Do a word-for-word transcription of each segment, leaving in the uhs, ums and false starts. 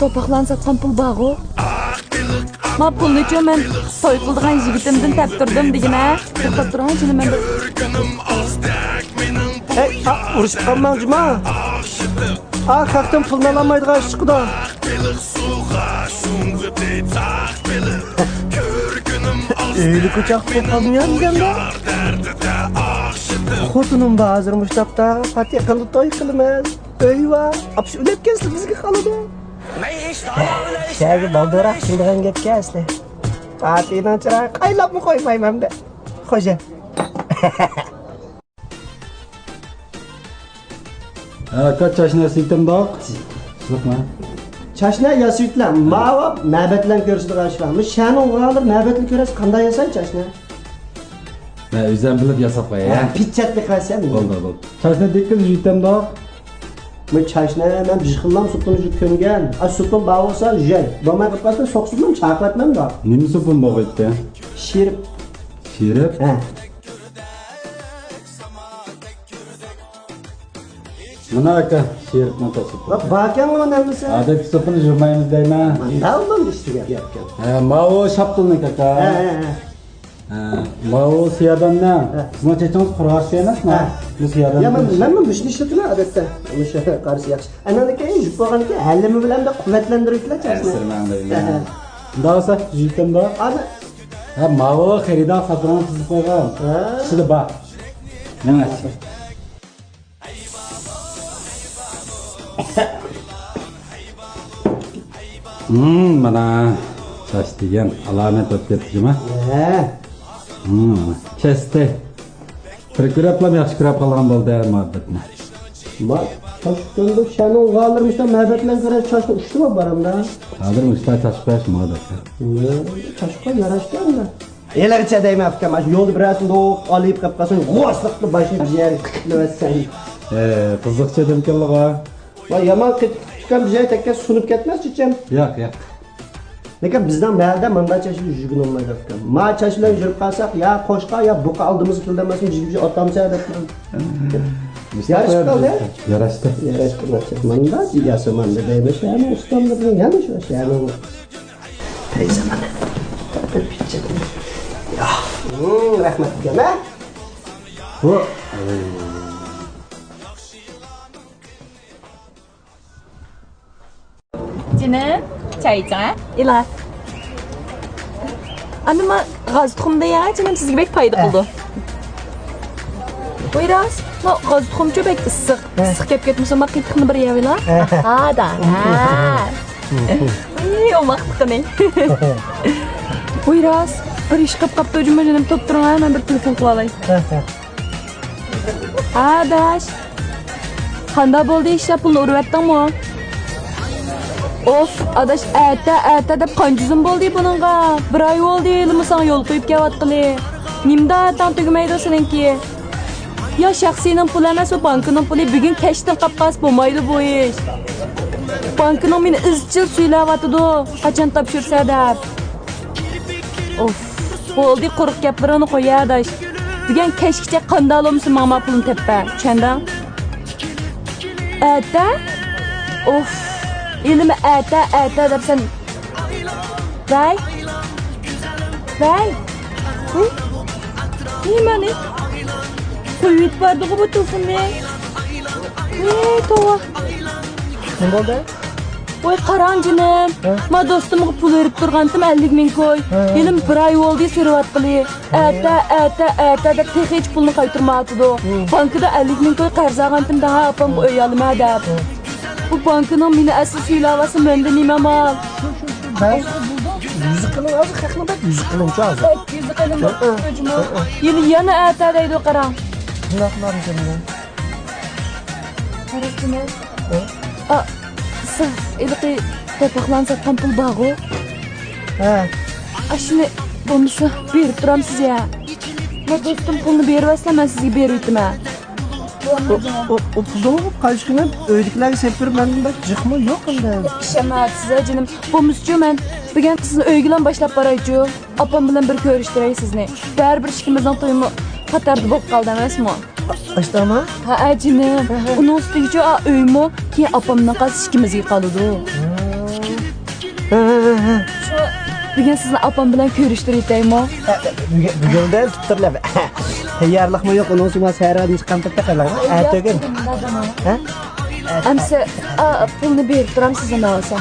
توپاقلارنى ساتقان پۇل بارغۇ. ما پۇلنىچۇ مەن توي قىلىدىغان يىگىتىمدىن تەپتۈردۈم دېگىنە. توختاپ تۇرۇڭ، جېنىم، مەن بىر. ھەي، ئا، ئۇرۇشۇپ قالماڭ جۇما. ئا، خەقتىن پۇلنى ئالالمايدىغان ئىش چىقىدۇ. ئۆيلۈك ئوچاق بولۇپ قالدىم يا دېگەندە. خوتۇنۇم بار ھازىر مۇشۇ تاپتا، پات يېقىندا توي قىلىمىز. ئۆي بار، ئاپىشى ئۆلۈپ كەتسە بىزگە قالىدۇ. شەھەرگە بالدۇرراق كېلىدىغان گەپكەن ئەسلى. پاتىنىڭ چىرايى قايلاپمۇ قويمايمەن دە. خوجا. ئاكا، چاچنى ياسىتىمداق. قىزىقما. چاچنى ياسىتىلا. ماۋۇ مەبەتلەرنى كۆرسىتىدىغان ئىشلار. مۇشۇ شەھەرنىڭ ئوغرانلىرى مەبەتنى كۆرسە قانداق ياساي چاچنى؟ مەن ئۆزۈم بىلىپ ياساپ قوياي، ھە، ھە؟ پىچەتلىك قىلسەن. بولدى، بولدى. چاچنى دىققىت يۇيتامداق. مۇ چاچنى مەن بىر خىللام سوپۇنى يۇيۇپ كۆنگەن. ئا، سوپۇن بار بولسا يۇياي. بولماي قېلىپ قالسا سوقسۇزلام چاقىۋەتمەمدۇ. نېمە سوپۇن بولغىيتتى؟ شېرىپ. شېرىپ؟ ھە. مانا ئاكا، شېرىپنىڭ سوپۇنى. بار ئىكەنغۇ ئۇنىڭ ھەممىسى. ئادەتتە سوپۇنى يۇمايمىز دەيمەن. مانداق بولدى ئىشتىگە گەپكەن. ھە، ماۋۇ شاپتۇلنىڭ ئاكا. ھە، ھە، ھە. ھە، ماۋۇ سىياداننىڭ. ھە. سىزنىڭ چېچىڭىز قۇرغاق ئەمەسمۇ؟ ھە. بۇ سىيادان يا، مەن، مېنىڭ مەنمۇ مۇشۇنى ئىشلىتىمەن ئادەتتە. مۇشۇ قارىسى ياخشى. ئاندىن كېيىن يۇيۇپ بولغاندىن كېيىن ھەلىمە بىلەن بىر قۇۋۋەتلەندۈرۈشلەر چاچنى. ئەسىرمەڭ دەيمەن. ھە، ھە. مۇنداق بولسا يۇيۇپتىمدۇ. ئانا. ھە، ماۋۇ خېرىدار خاتىرىڭىزنى تىزىپ قويغان. ھە. ئىچىدە بار. مېڭە ئەسلى. ھىم، مانا چاچ دېگەن ئالامەت بولۇپ كەتتى جۇما. ھە. ھىم، كەستى. بىر كۆرۈپلا ياخشى كۆرۈپ قالغان بولدى مۇھەببەتنى. ما، چاچ كۆندى، شەنۇ غالىر مۇشتا مۇھەببەتلەن كۆرە چاچنى ئۇشتۇما بارامدا. ھازىر مۇشتا چاچ قوياش مۇھەببەتكە. ھە، چاچقا ياراشتى ئەمدى. ھېلىغىچە دەيمەن ئۇكام، ئاشۇ يولدا بىرەرسىنى دوق ئالىپ قېلىپ قالساڭ، غوسلۇقتا باشىنى بىر يەرگە تىقىتلىۋەتسەڭ. ھە، قىزىقچى ئادەمكەنلىغا. ۋاي، يامان قېتىپ ئۇكام، بىر يەرگە تەگكەن سۇنۇپ كەتمەس چېچەم. ياق، ياق. لېكىن بىزنىڭ مەھەللىدە مانداق چاچ يۈرگىنى بولمايدۇ ئۇكام. ما چاچ بىلەن يۈرۈپ قالساق، يا قوشقا، يا بۇقا ئالدىمىزغا كېلىدىغان بولسا، بىزگە بىر ئوت ئالمىسا دەپ. ياراشىپ قالدى. ياراشتى. ياراشتى، ماشا. مانداق ياسىماندا دەيمەن، شۇ ھەممە ئۇستاملىرىنىڭ يەنە شۇ شەھەرنىڭ. پەيزى مانا. بىر پىچىقنى. يا. ھىم، رەھمەت ئۇكام، ھە؟ بۇ. جېنىم، چاي ئىچىڭ، ھە؟ ئىلا. ئانا، ما غاز تۇخۇمدا يا، جېنىم، سىزگە بەك پايدا قىلىدۇ. ۋاي راست، ما غاز تۇخۇمچۇ بەك ئىسسىق. ئىسسىق كەپ كەتمىسۇن، ما قېتىقنى بىر يەۋېلا. ھادا، ھە. ئى، ئوماقلىقىنى. ۋاي راست، بىر ئىش قىلىپ قاپتۇ جۇمۇ جېنىم، توپ تۇرۇڭ، ھە، مەن بىر تېلېفون قىلىۋالاي. ئاداش، قانداق بولدى ئىشلار، پۇلنى ئۇرۇۋەتتىڭمۇ؟ ئوف، ئاداش، ئەتە، ئەتە دەپ قانچە يۈزۈم بولدى بۇنىڭغا؟ بىر ئاي بولدى، ھېلىمۇ ساڭا يول قويۇپ كېلىۋاتقىلى. نېمىدا ئەتەڭ تۈگىمەيدۇ سېنىڭكى؟ يا شەخسىينىڭ پۇلى ئەمەس، ئۇ بانكىنىڭ پۇلى. بۈگۈن كەچتىن قاپقاس بولمايدۇ بۇ ئىش. بانكىنىڭ مېنى ئىزچىل سۈيلەۋاتىدۇ، قاچان تاپشۇرسا دەپ. ئوف، بولدى، قۇرۇق گەپلىرىڭنى قويە، ئاداش. بۈگۈن كەچكىچە قانداق بولمىسۇن ماڭا پۇلنى تېپىپ بەر، چۈشەندىڭ؟ ئەتە؟ ئوف، ھېلىمۇ ئەتە، ئەتە دەپ سەن. ۋەي. ۋەي. ھە؟ نېمىنى؟ قويۇۋېتىپ باردىغۇ بۇ تېلېفوننى. ۋەي، توۋا. نېمە بولدى؟ ۋاي، قاراڭ جېنىم. ھە؟ ما دوستۇمغا پۇل بېرىپ تۇرغانتىم، ئەللىك مىڭ كوي. ھە. ھېلىم بىر ئاي بولدى سۆرىۋاتقىلى. ئەتە، ئەتە، ئەتە دەپ تېخىچە پۇلنى قايتۇرمايۋاتىدۇ. ھە. بانكىدا ئەللىك مىڭ كوي قەرز ئالغانتىم داڭا ئاپامغا ئۆي ئالىمەن دەپ. ھە. بۇ بانكىنىڭ مېنى ئەسلى سۈيلەۋاتسا مەندە نېمە ئامال؟ شۇ، شۇ، شۇ. بەس. يۈزى قېلىڭ ھازىر خەقنىڭ بەك يۈزى قېلىڭچۇ ھازىر. بەك يۈزى قېلىڭ بولۇپتۇ جۇمۇ. ھە، ھە. ھېلى يەنە ئەتە دەيدۇ قاراڭ. شۇنداق قىلارمىكىن بۇ؟ قارىسىمۇ. ھە؟ ئا، سىز ھېلىقى پاپاقلارنى ساتقان پۇل بارغۇ؟ ھە. ئاشۇنى بولمىسا بېرىپ تۇرامسىز يا؟ ما دوستۇم پۇلنى بېرىۋەتسە مەن سىزگە بېرىۋېتىمەن. ئۇ، ئۇ، ئۇ پۇلنى قايسى كۈنى ئۆيدىكىلەرگە سېلىپ بېرىپ مەندىن بەك جىقمۇ يوق ئەمدى. ئىشەنمەيسىز ھە جېنىم. بولمىسىچۇ مەن بۈگۈن سىزنى ئۆيگىلا باشلاپ بارايچۇ. ئاپام بىلەن بىر كۆرۈشتۈرەي سىزنى. بەرىبىر ئىككىمىزنىڭ تويىمۇ قاتاردا بولۇپ قالدى ئەمەسمۇ؟ ئاشتاما؟ ھەئە جېنىم. ھە، ھە. ئۇنىڭ ئۈستىگىچۇ ئا، ئۆيمۇ كېيىن ئاپامنىڭ قالسا ئىككىمىزگە قالىدۇ. ھە. ھە، ھە، ھە، ھە. شۇ، بۈگۈن سىزنى ئاپام بىلەن كۆرۈشتۈرۈۋېتەيمۇ؟ ھە، بۈگۈن، بۈگۈندىن تۇتتۇرلا. تەييارلىقمۇ يوق، ئۇنىڭ ئۈچۈن مانا سەھەردىن چىققان تەپتە قىلىڭ. ئەتىگۈن. ھە؟ ئەمسە، ئا، پۇلنى بېرىپ تۇرامسىز ئانا ئالسا؟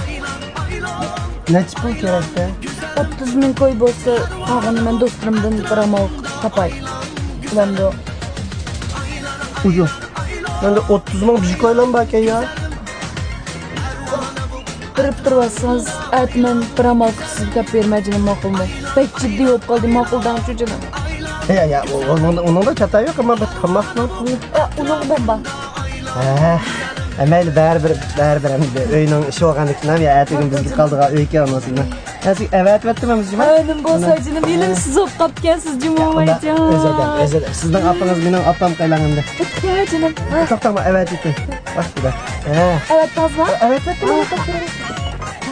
نەچچە پۇل كېرەكتە؟ ئوتتۇز مىڭ كوي بولسا، قالغىنىنى مەن دوستلىرىمدىن بىر ئامال تاپاي. بولامدۇ؟ ئۇجۇ. مەندە ئوتتۇز مىڭ بىتكوينلام باركەن يا. بېرىپ تۇرۇۋاتسىڭىز، ئەتە مەن بىر ئامال قىلىپ سىزگە تاپىپ بېرىمەن جېنىم، ماقۇلمۇ؟ بەك جىددىي بولۇپ قالدى، ماقۇل دەڭچۇ جېنىم. يا، يا، ئۇ-، ئۇنىڭدا، ئۇنىڭدا چاتا يوق، ئەمما بىر تاماقنىڭ پۇلى. ئا، ئۇنىڭغا بولماڭ. ھە، ھە، مەيلى، بەرىبىر، بەرىبىر، ئەمدى ئۆينىڭ ئىشى بولغاندىكىن، يا ئەتىگۈن بىزگە قالىدىغان ئۆيكەن ئۇنىڭ. ھە، سىزگە ئەۋەتىۋەتتىم ئەمدى جۇما. ھە، نېمە بولسا جېنىم، ھېلىمۇ سىز بولۇپ قاپتىكەنسىز جۇما، ۋايجان. ئۆزى ئادەم، ئۆزى ئادەم. سىزنىڭ ئاپىڭىز مېنىڭ ئاپام قايلاڭ ئەمدى. يا جېنىم. توختاڭ، مەن ئەۋەتىۋېتەي. ۋاقتىدا. ھە. ئەۋەتتىڭىزمۇ؟ ئەۋەتىۋەتتىم.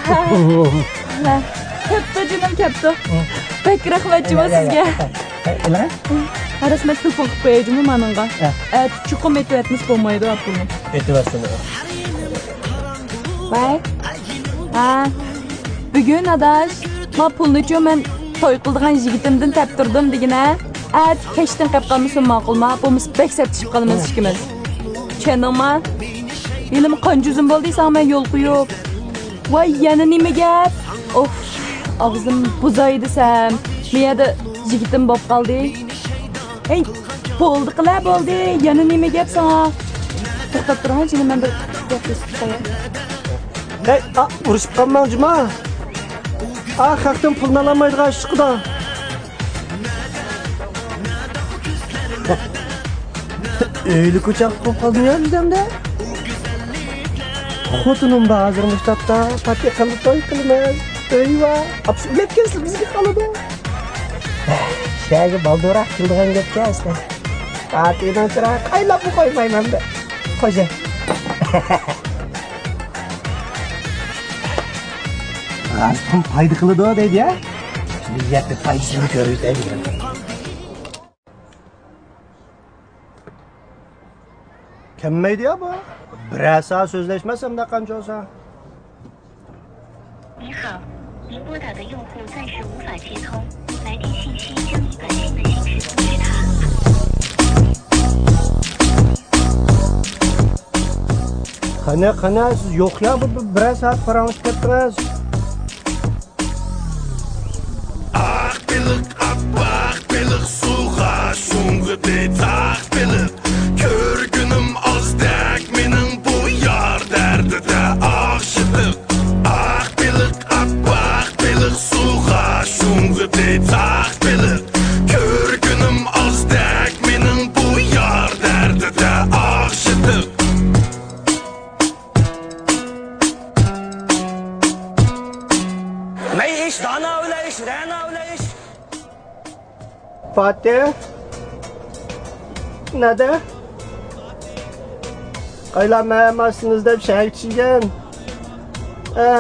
ھە. كەپتۇ جېنىم، كەپتۇ. بەك رەھمەت جۇما سىزگە. ھە، ھە، ھە. ھە، رەسمەت تېلېفون قىلىپ قوياي جۇما مانىڭغا. ھە. ئەتە چوقۇم ئېتىۋەتمىسە بولمايدۇ ئاپىنى. ئېتىۋەتسۇن. ۋاي. ھە. بۈگۈن ئاداش، ما پۇلنىچۇ مەن توي قىلىدىغان يىگىتىمدىن تەپتۈردۈم دېگىنە. ئەتە كەچتىن قېلىپ قالمىسۇن ماقۇلما؟ بولمىسا بەك سەتلىشىپ قالىمىز ئىككىمىز. چۈشەندىڭما؟ ھېلىمۇ قانچە يۈزۈم بولدى ساڭا مەن يول قويۇپ. ۋاي، يەنە نېمە گەپ؟ ئوف، ئاغزىم بۇزاي دېسەم، مېيەدە يىگىتىم بولۇپ قالدى. ھەي، بولدى قىلە، بولدى. يەنە نېمە گەپ ساڭا؟ توختاپ تۇرغىن، سېنى مەن بىر گەپلىشىپ قوياي. ھەي، ئا، ئۇرۇشۇپ قالماڭ جۇما. ئا، خەقتىن پۇلنى ئالالمايدىغان ئىشقىدا. ئۆيلۈك ئوچاقلىق بولۇپ قالدىم يا بىزدەمدە. خوتۇنۇم بار ھازىر مۇشۇ تاپتا، پاتى قىلىپ توي قىلىمىز. ئۆي بار. ئاپىسى ئۆلۈپ كەتسە بىزگە قالىدۇ. شەھەرگە بالدۇرراق كېلىدىغان گەپكەن ئەسلى. پاتىنىڭ چىرايى قايناپمۇ قويمايمەن بە. خوجا. راستتىن پايدا قىلىدۇ دەيدۇ يا. نىيەتنى پايدىسىنى كۆرۈۋېتەيلى. كەممەيدۇ يا بۇ. بىرەر سائەت سۆزلەشمەس ئەمدى قانچە بولسا. 你好，您拨打的用户暂时无法接通，来电信息将以短信的形式通知他。 قېنى، قېنى، سىز يوق يا، بىر، بىر، بىرەر سائەت پاراڭلىشىپ كەتتىڭىز. ئاق بېلىق، ئاپئاق بېلىق سۇغا شۇڭغۇدى تاق بېلىق. كۆرگىنىم ئازدەك مېنىڭ بۇ يار دەردىدە ئاشىتىق. ئاق بېلىق، ئاپئاق بېلىق سۇغا شۇڭغۇدى تاق بېلىق. كۆرگىنىم ئازدەك مېنىڭ بۇ يار دەردىدە ئاشىتىق. مەي ئىش، دانا ئۆلە ئىش، رەنا ئۆلە ئىش. پاتىھ. نەدە؟ قايلا، مەن ماشىنا ئىزدەپ شەھەرگە چۈشكەن. ئە.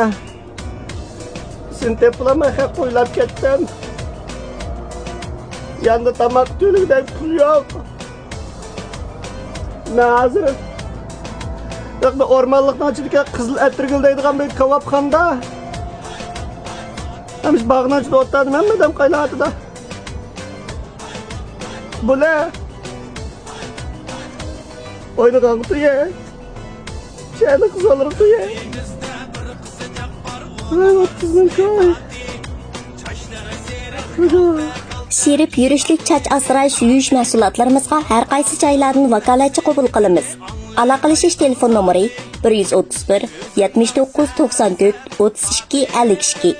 سېنى تېپىپلا مەن خەق ئويلاپ كەتتىم. ياندا تاماق تۆلىگۈدەك پۇل يوق. مەن ھازىر بىر ئورمانلىقنىڭ ئىچىدىكى قىزىل ئەتىرگۈل دەيدىغان بىر كاۋاپخانىدا. ھەم شۇ باغنىڭ ئىچىدە ئولتۇردۇم، ھەممە ئادەم قايناۋاتىدۇ. بۇلە. ئوينىغانغا تويە. شەھەرنىڭ قىزلىرىغا تويە. ۋاي، ئوتتۇز مىڭ كوي. شېرىپ يۈرۈشلۈك چاچ ئاسراش، يۇيۇش مەھسۇلاتلىرىمىزغا ھەر قايسى جايلاردىن ۋاكالەتچى قوبۇل قىلىمىز. ئالاقىلىشىش تېلېفون نومۇرى: بىر يۈز ئوتتۇز بىر، يەتمىش توققۇز، توقسان تۆت، ئوتتۇز ئىككى، ئەللىك ئىككى.